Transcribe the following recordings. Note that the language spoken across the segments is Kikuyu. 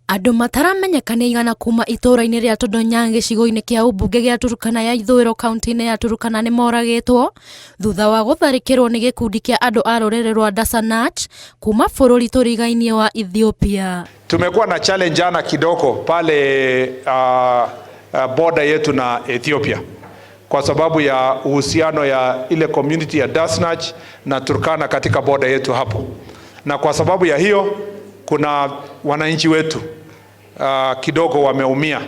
Andũ mataramenyeka nĩ aigana kuma itũũra-inĩ rĩa Todonyang gĩcigo-inĩ kĩa ũmbunge gĩa Turkana ya ithũĩro kaunti-inĩ ya Turkana nĩ moragĩtwo thutha wa gũtharĩkĩrwo nĩ gĩkundi kĩa andũ a rũrĩrĩ rwa Dasanach kuma bũrũri tũrigainie wa Ethiopia. Tumekuwa na challenge jana kidogo pale border yetu na Ethiopia kwa sababu ya uhusiano ya ile community ya Dasnach na Turkana katika border yetu hapo, na kwa sababu ya hiyo kuna wananchi wetu kidogo wameumia.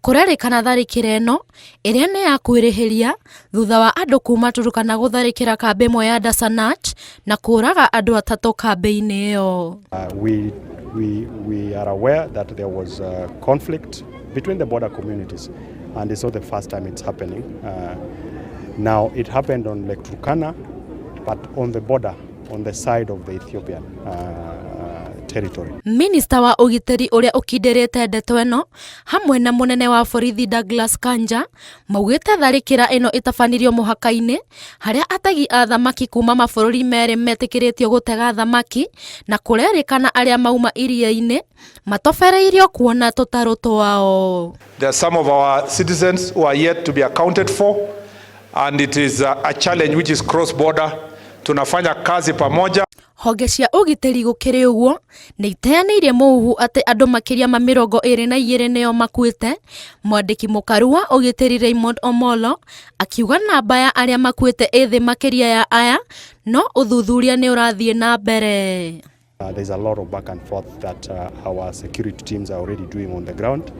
Kũrerĩkana tharĩkĩra ĩno ĩrĩa nĩ ya kwĩrĩhĩria thutha wa andũ kuma Turkana gũtharĩkĩra kambĩ ĩmwe ya Dasanach na kũraga andũ atatũ kambĩ-inĩ ĩyo. We are aware that there was a conflict between the border communities, and it's not the first time it's happening. Now, it happened on Lake Turkana, but on the border, on the side of the Ethiopian territory. Minista wa ũgitĩri ũrĩa ũkindĩrĩte ndeto ĩno hamwe na mũnene wa borithi Douglas Kanja maugĩte tharĩkĩra ĩno ĩtabanirio mũhaka-inĩ harĩa ategi a thamaki kuma mabũrũri merĩ metĩkĩrĩtio gũtega thamaki na kũrerĩkana arĩa mauma iria-inĩ matobereirio kuona tũtarũ twao. There are some of our citizens who are yet to be accounted for, and it is a challenge which is cross border. Tunafanya kazi pamoja. Honge cia ũgitĩri gũkĩrĩ ũguo nĩ iteanĩirie mũhuhu atĩ andũ makĩria ma 22 nĩo makuĩte. Mwandĩki mũkaru wa ũgitĩri Raymond Omolo akiuga namba ya arĩa makuĩte ĩ thĩ makĩria ya aya no ũthuthuria nĩ ũrathiĩ na mbere. There's a lot of back and forth that our security teams are already doing on the ground.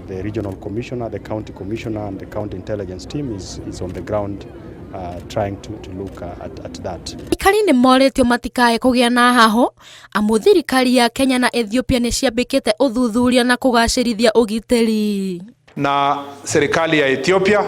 The regional commissioner, the county commissioner, and the county intelligence team is on the ground trying to look at that. Aikari nĩ morĩtio matikae kũgĩa na hahũ amu thirikari ya Kenya na Ethiopia nĩ ciambĩkĩte ũthuthuria na kũgacĩrithia ũgitĩri. Na serikali ya Ethiopia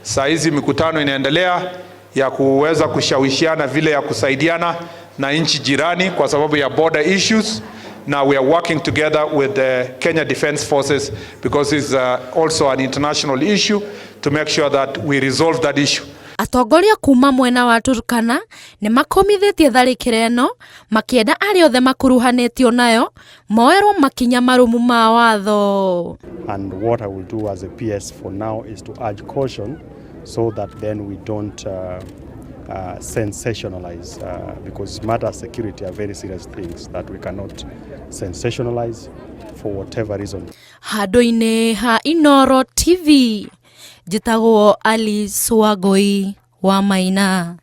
saa hizi mikutano inaendelea ya kuweza kushawishiana vile ya kusaidiana na nchi jirani kwa sababu ya border issues, na we are working together with the Kenya Defence Forces because it's also an international issue to make sure that we resolve that issue. Atongoria kuma mwena wa Turkana nĩ makũmithĩtie tharĩkĩra ĩno makĩenda arĩa othe makuruhanĩtio nayo moerwo makinya marũmu ma watho. And what I will do as a PS for now is to urge caution so that then we don't sensationalize, because matters security are very serious things that we cannot sensationalize for whatever reason. Handũ-inĩ ha Inoro TV, njĩtagwo Alice Wangui wa Maina.